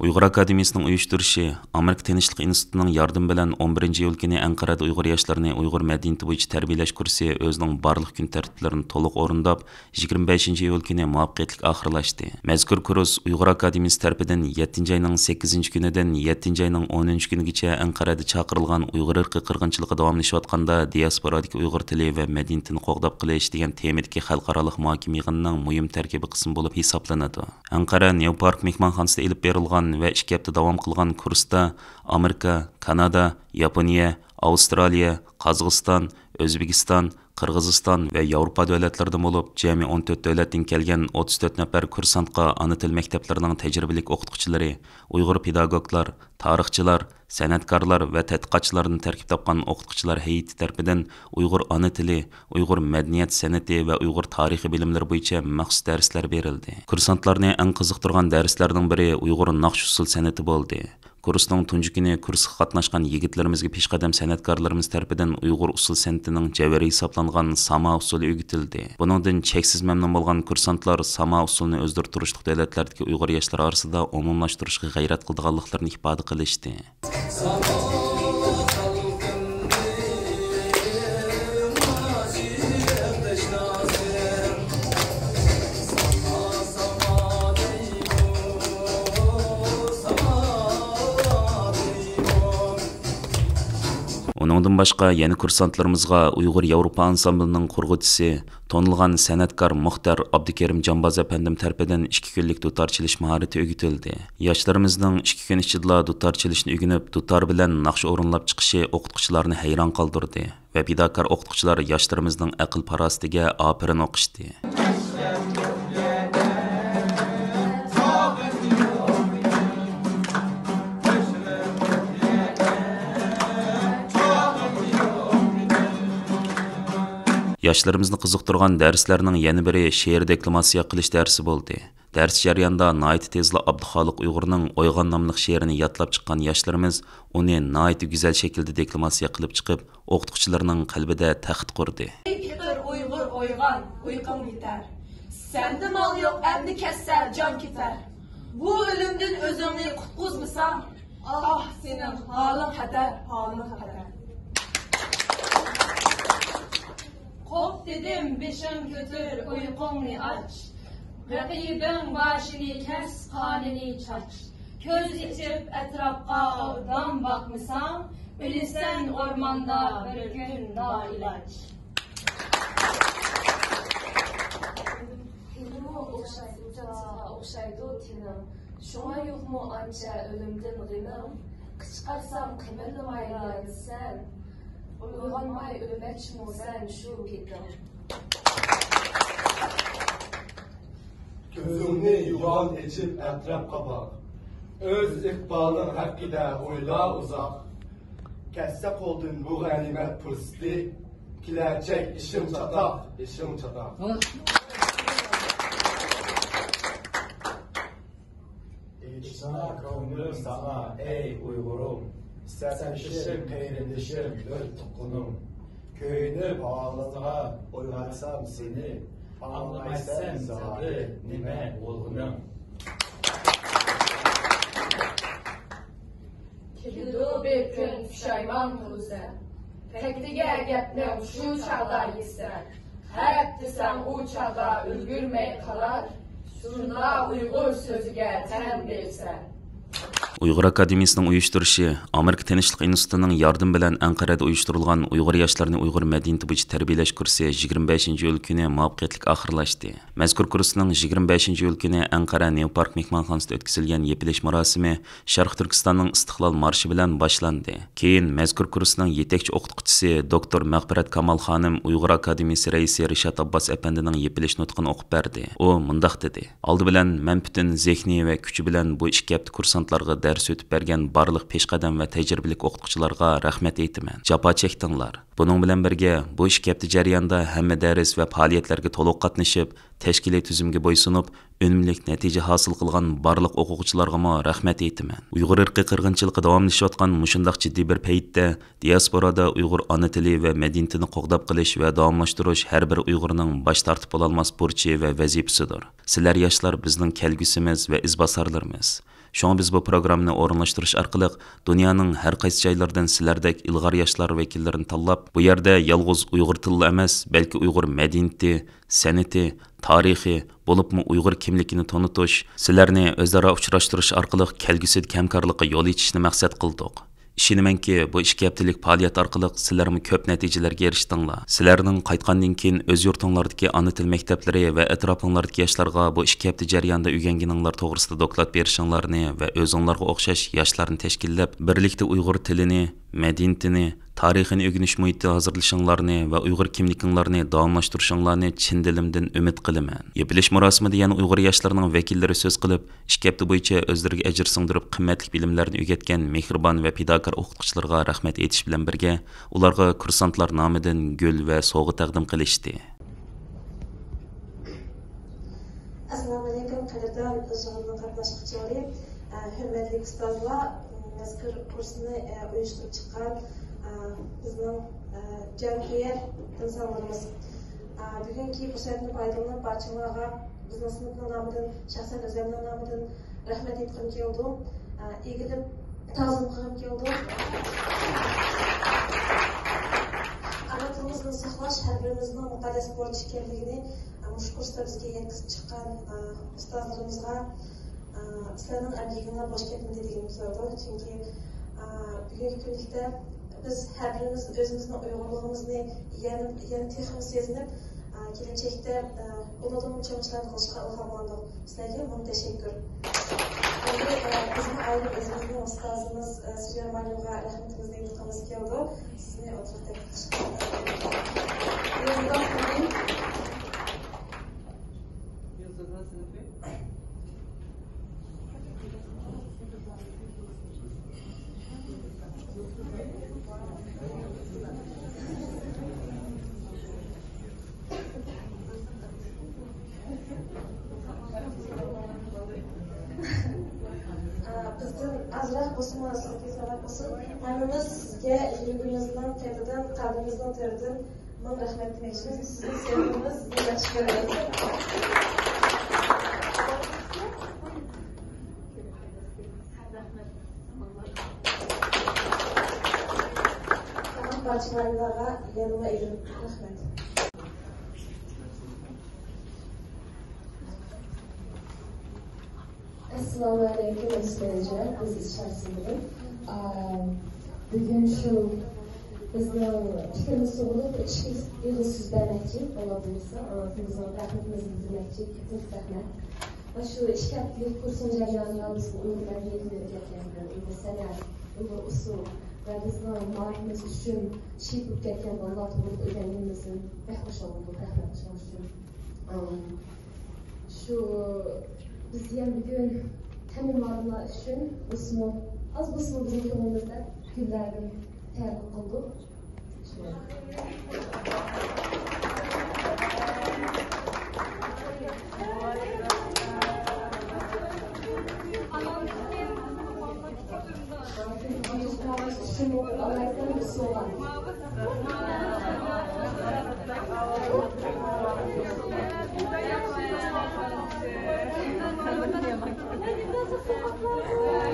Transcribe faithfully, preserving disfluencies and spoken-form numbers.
ئۇيغۇر ئاكادېمىيىسىنىڭ ئۇيۇشتۇرۇشى، ئامېرىكا تىنچلىق ئىنستىتۇتىنىڭ ياردىمى بىلەن ئون بىرىنچى ئىيۇل كۈنى ئەنقەرەدە ئۇيغۇر ياشلىرىنى ئۇيغۇر مەدەنىيىتى بويىچە تەربىيەلەش كۇرسى ئۆزىنىڭ بارلىق كۈن تەرتىپلىرىنى تولۇق ئورۇنداپ، يىگىرمە بەشىنچى ئىيۇل كۈنى مۇۋەپپەقىيەتلىك ئاخىرلاشتى. مەزكۇر كۇرس ئۇيغۇر ئاكادېمىيىسى تەرىپىدىن يەتتىنچى ئاينىڭ سەككىزىنچى كۈنىدىن يەتتىنچى ئاينىڭ ئونىنچى كۈنىگىچە ئەنقەرەدە چاقىرىلغان ئۇيغۇر ئىرقىي قىرغىنچىلىقى داۋاملىشىۋاتقاندا دىياسپورادىكى ئۇيغۇر تىلى ۋە مەدەنىيىتىنى قوغداپ قېلىش دېگەن تېمىدىكى خەلقئارالىق مۇھاكىمە يىغىنىنىڭ مۇھىم تەركىبىي قىسمى بولۇپ ھېسابلىنىدۇ. ئەنقەرە نيۇ پارك مېھمانخانىسىدا ئېلىپ بېرىلغان ۋە ئىككى ھەپتە داۋام قىلغان كۇرستا ئامېرىكا، كانادا، ياپونىيە، ئاۋسترالىيە، قازاقىستان، ئۆزبېكىستان، قىرغىزىستان ۋە ياۋروپا دۆلەتلىرىدىن بولۇپ، جەمئىي ئون تۆت دۆلەتتىن كەلگەن ئوتتۇز تۆت نەپەر كۇرسانتقا ئانا تىل مەكتەپلىرىنىڭ تەجرىبىلىك ئوقۇتقۇچىلىرى، ئۇيغۇر پېداگوگلار، تارىخچىلار، سەنئەتكارلار ۋە تەتقىقاتچىلاردىن تەركىب تاپقان ئوقۇتقۇچىلار ھەيئىتى تەرىپىدىن ئۇيغۇر ئانا تىلى، ئۇيغۇر مەدەنىيەت سەنئىتى ۋە ئۇيغۇر تارىخى بىلىملىرى بويىچە مەخسۇس دەرسلەر بېرىلدى. كۇرسانتلارنى ئەڭ قىزىقتۇرغان دەرسلەرنىڭ بىرى ئۇيغۇر ناخشا ئۇسسۇل سەنئىتى بولدى. كۇرسنىڭ تۇنجى كۈنى كۇرسقا قاتناشقان يىگىتلىرىمىزگە پېشقەدەم سەنئەتكارلىرىمىز تەرىپىدىن ئۇيغۇر ئۇسسۇل سەنئىتىنىڭ جەۋھىرى ھېسابلانغان ساما ئۇسسۇلى ئۆگىتىلدى. بۇنىڭدىن چەكسىز مەمنۇن بولغان كۇرسانتلار ساما ئۇسسۇلىنى ئۆزلىرى تۇرۇشلۇق دۆلەتلەردىكى ئۇيغۇر ياشلىرى ئارىسىدا ئومۇملاشتۇرۇشقا غەيرەت قىلىدىغانلىقلىرىنى ئىپادە قىلىشتى. ئۇنىڭدىن باشقا، يەنە كۇرسانتلىرىمىزغا ئۇيغۇر ياۋروپا ئانسامبلىنىڭ قۇرغۇچىسى، تونۇلغان سەنئەتكار مۇختەر ئابدۇكېرىم جامباز ئەپەندىم تەرىپىدىن ئىككى كۈنلۈك دۇتار چېلىش ماھارىتى ئۆگىتىلدى. ياشلىرىمىزنىڭ ئىككى كۈن ئىچىدىلا دۇتار چېلىشنى ئۆگىنىپ، دۇتار بىلەن ناخشا ئورۇنلاپ چىقىشى ئوقۇتقۇچىلارنى ھەيران قالدۇردى ۋە پىداكار ئوقۇتقۇچىلار ياشلىرىمىزنىڭ ئەقىل-پاراسىتىگە ئاپىرىن ئوقۇشتى. ياشلىرىمىزنى قىزىقتۇرغان دەرسلەرنىڭ يەنە بىرى شېئىر دېكلاماتسىيە قىلىش دەرسى بولدى. دەرس جەريانىدا ناھايىتى تېزلا ئابدۇخالىق ئۇيغۇرنىڭ ئويغان ناملىق شېئىرىنى يادلاپ چىققان ياشلىرىمىز ئۇنى ناھايىتى گۈزەل شەكىلدە دېكلاماتسىيە قىلىپ چىقىپ، ئوقۇتقۇچىلىرىنىڭ قەلبىدە تەخت قۇردى. ئەي پېقىر ئۇيغۇر ئويغان، ئۇيقۇڭ يېتەر. سەندە مال يوق، ئەمدى كەتسە جان كېتەر. بۇ ئۆلۈمدىن ئۆزۈڭنى قۇتقۇزمىساڭ، ئاھ، سېنىڭ ھالىڭ خەتەر، ھالىڭ خەتەر. قوپ دېدىم، بېشىڭ كۆتۈر، ئۇيقۇڭنى ئاچ. رەقىبىڭ باشىنى كەس، قانىنى چاچ. كۆز ئېچىپ ئەتراپقا ئوبدان باقمىساڭ، ئۆلىسەن ئورماندا بىر كۈن نائىلاج. ھېلىمۇ ئوخشايدۇ، ئوخشايدۇ تېنىڭ. شۇڭا يوقمۇ ئانچە ئۆلۈمدىن غېمىڭ؟ قىچقارسام قىمىرلىمايلا دېسەم، ئويغانماي ئۆلمەكچىمۇ سەن شۇ پېتىڭ؟ كۆزۈڭنى يوغان ئېچىپ ئەتراپقا باق. ئۆز ئىقبالىڭ ھەققىدە ئويلا ئۇزاق. كەتسە قولدىن بۇ غەنىيمەت پۇرسىتى. كېلەچەك ئىشىڭ چاتاق، ئىشىڭ چاتاق. ئېچىنا كۆڭلۈم ساڭا، ئەي ئۇيغۇرۇم، سەپدىشىم، قېرىندىشىم، بىر تۇغقىنىم. كۆيۈنۈپ ھالىڭغا ئويغاتسام سېنى، ئاڭلىمايسەن زادى نېمە بولغىنىڭ. كېلىدۇ بىر كۈن پۇشايمان قىلىسەن، تەكتىگە گەپنىڭ شۇ چاغدا يېتىسەن. ھەپ دېسەڭ ئۇ چاغدا ئۈلگۈرمەي قالار، شۇندا ئۇيغۇر سۆزىگە تەن بېرىسەن. ئۇيغۇر ئاكادېمىيىسىنىڭ ئۇيۇشتۇرۇشى، ئامېرىكا تىنچلىق ئىنستىتۇتىنىڭ ياردىمى بىلەن ئەنقەرەدە ئۇيۇشتۇرۇلغان ئۇيغۇر ياشلىرىنى ئۇيغۇر مەدەنىيىتى بويىچە تەربىيەلەش كۇرسى يىگىرمە بەشىنچى ئىيۇل كۈنى مۇۋەپپەقىيەتلىك ئاخىرلاشتى. مەزكۇر كۇرسنىڭ يىگىرمە بەشىنچى ئىيۇل كۈنى ئەنقەرە نيۇ پارك مېھمانخانىسىدا ئۆتكۈزۈلگەن يېپىلىش مۇراسىمى شەرقىي تۈركىستاننىڭ ئىستىقلال مارشى بىلەن باشلاندى. كېيىن مەزكۇر كۇرسنىڭ يېتەكچى ئوقۇتقۇچىسى دوكتور مەغپىرەت كامال خانىم ئۇيغۇر ئاكادېمىيىسى رەئىسى رىشات ئابباس ئەپەندىنىڭ يېپىلىش نۇتقىنى ئوقۇپ بەردى. ئۇ مۇنداق دېدى: ئالدى بىلەن مەن پۈتۈن زېھنىي ۋە كۈچى بىلەن بۇ ئىككى ھەپتە كۇرسانتلارغا دەرس ئۆتۈپ بەرگەن بارلىق پېشقەدەم ۋە تەجرىبىلىك ئوقۇتقۇچىلارغا رەھمەت ئېيتىمەن. جاپا چەكتىڭلار. بۇنىڭ بىلەن بىرگە، بۇ ئىككى ھەپتە جەريانىدا ھەممە دەرس ۋە پائالىيەتلەرگە تولۇق قاتنىشىپ، تەشكىلىي تۈزۈمگە بويسۇنۇپ، ئۈنۈملۈك نەتىجە ھاسىل قىلغان بارلىق ئوقۇغۇچىلارغىمۇ رەھمەت ئېيتىمەن. ئۇيغۇر ئىرقىي قىرغىنچىلىقى داۋاملىشىۋاتقان مۇشۇنداق جىددىي بىر پەيتتە، دىياسپورادا ئۇيغۇر ئانا تىلى ۋە مەدەنىيىتىنى قوغداپ قېلىش ۋە داۋاملاشتۇرۇش ھەر بىر ئۇيغۇرنىڭ باش تارتىپ بولالماس بۇرچى ۋە ۋەزىپىسىدۇر. سىلەر ياشلار بىزنىڭ كەلگۈسىمىز ۋە ئىزباسارلىرىمىز. شۇڭا بىز بۇ پروگراممىنى ئورۇنلاشتۇرۇش ئارقىلىق دۇنيانىڭ ھەر قايسى جايلىرىدىن سىلەردەك ئىلغار ياشلار ۋەكىللىرىنى تاللاپ، بۇ يەردە يالغۇز ئۇيغۇر تىللا ئەمەس، بەلكى ئۇيغۇر مەدەنىيىتى، سەنئىتى، تارىخى، بولۇپمۇ ئۇيغۇر كىملىكىنى تونۇتۇش، سىلەرنى ئۆزئارا ئۇچراشتۇرۇش ئارقىلىق كەلگۈسىدىكى ھەمكارلىققا يول ئېچىشنى مەقسەت قىلدۇق. ئىشىنىمەنكى، بۇ ئىككى ھەپتىلىك پائالىيەت ئارقىلىق سىلەرمۇ كۆپ نەتىجىلەرگە ئېرىشتىڭلار. سىلەرنىڭ قايتقاندىن كېيىن ئۆز يۇرتۇڭلاردىكى ئانا تىل مەكتەپلىرى ۋە ئەتراپىڭلاردىكى ياشلارغا بۇ ئىككى ھەپتە جەريانىدا ئۆگەنگىنىڭلار توغرىسىدا دوكلات بېرىشىڭلارنى ۋە ئۆزۈڭلارغا ئوخشاش ياشلارنى تەشكىللەپ، بىرلىكتە ئۇيغۇر تىلىنى، مەدەنىيىتىنى، تارىخىنى ئۆگىنىش مۇھىتى ھازىرلىشىڭلارنى ۋە ئۇيغۇر كىملىكىڭلارنى داۋاملاشتۇرۇشۇڭلارنى چىن دىلىمدىن ئۈمىد قىلىمەن. يېپىلىش مۇراسىمىدا يەنە ئۇيغۇر ياشلىرىنىڭ ۋەكىللىرى سۆز قىلىپ، ئىككى ھەپتە بويىچە ئۆزلىرىگە ئەجىر سىڭدۈرۈپ، قىممەتلىك بىلىملەرنى ئۆگەتكەن مېھرىبان ۋە پىداكار ئوقۇتقۇچىلارغا رەھمەت ئېيتىش بىلەن بىرگە، ئۇلارغا كۇرسانتلار نامىدىن گۈل ۋە سوۋغا تەقدىم قىلىشتى. ئەسسالامۇئەلەيكۇم، قەدىردان يىغىننىڭ قاتناشقۇچىلىرى، ھۆرمەتلىك ئۇستازلار، مەزكۇر كۇرسنى ئۇيۇشتۇرۇپ چىققان بىزنىڭ جانكۆيەر ئىنسانلىرىمىز. بۈگۈنكى پۇرسەتتىن پايدىلىنىپ، بارچىڭلارغا بىزنىڭ سىنىپنىڭ نامىدىن، شەخسەن ئۆزۈمنىڭ نامىدىن رەھمەت ئېيتقۇم كېلىدۇ. ئېگىلىپ تازىلىق قىلغۇم كېلىدۇ. ئانا تىلىمىزنى ساقلاش ھەر بىرىمىزنىڭ مۇقەددەس بورچى ئىكەنلىكىنى مۇشۇ كۇرستا بىزگە يەتكۈزۈپ چىققان ئۇستازلىرىمىزغا، سىلەرنىڭ ئەمگىكىڭلار بوش كەتمىدى دېگۈم كېلىدۇ. چۈنكى بۈگۈنكى كۈنلۈكتە بىز ھەر بىرىمىز ئۆزىمىزنىڭ ئۇيغۇرلۇقىمىزنى يەنە، يەنە تېخىمۇ سېزىنىپ، كېلەچەكتە ئۇنىڭدىن چوڭ ئىشلارنى قىلىشقا ئىلھاملاندۇق. سىلەرگە مىڭ تەشەككۈر. ئەمدى بىزمۇ ئايرىپ ئۆزىمىزنىڭ ئۇستازىمىز سۈزەن مۇئەللىمگە رەھمىتىمىزنى ئېيتقۇمىز كېلىدۇ. سىزنى ئولتۇرۇپ تەكلىپ قىلىشقا. بىزدىن ئازراق بولسىمۇ سىزگە سەۋەب بولسۇن. ھەممىمىز سىزگە يۈرىكىمىزنىڭ تېرىدىن، قەلبىمىزنىڭ تېرىدىن مىڭ رەھمەت دېمەكچىمىز. سىزنى سۆيىمىز، سىزنى ياخشى كۆرىمىز. بارچە مۇئەللىملارغا يەنىلا ئېگىز رەھمەت. ئەسسالامۇئەلەيكۇم، ئەزىز بەلەنجان، ئەزىز شارسىمىدىن. ئا، بۈگۈن شۇ بىزنىڭ پىكرىمىز تۇغۇلۇپ، ئىككى ئېغىز سۆز بەرمەكچى، ئاللا بۇيرۇسا، ئانا تىلىمىزنىڭ رەھمىتىمىزنى بىلدۈرمەكچى، كۆپ رەھمەت. ۋە شۇ ئىككى ھەپتىلىك كۇرسنىڭ جەريانىدا بىزنىڭ ئۇيغۇر مەدەنىيىتىنى ئۆگەتكەن، ئۇيغۇر سەنئەت، ئۇيغۇر ئۇسسۇل ۋە بىزنىڭ مائارىپىمىز ئۈچۈن شېھىت بولۇپ كەتكەن بالىلار توغرىلىق ئۆگەنگىنىمىزدىن بەك خۇشال بولدۇق. رەھمەت شۇنىڭ ئۈچۈن. ئام، شۇ بىز يەنە بۈگۈن ھەممە مۇئەللىملار ئۈچۈن بولسىمۇ، ئاز بولسىمۇ بىزنىڭ كۆڭلىمىزدە گۈللەردىن تەبىر قىلدۇق. شۇ.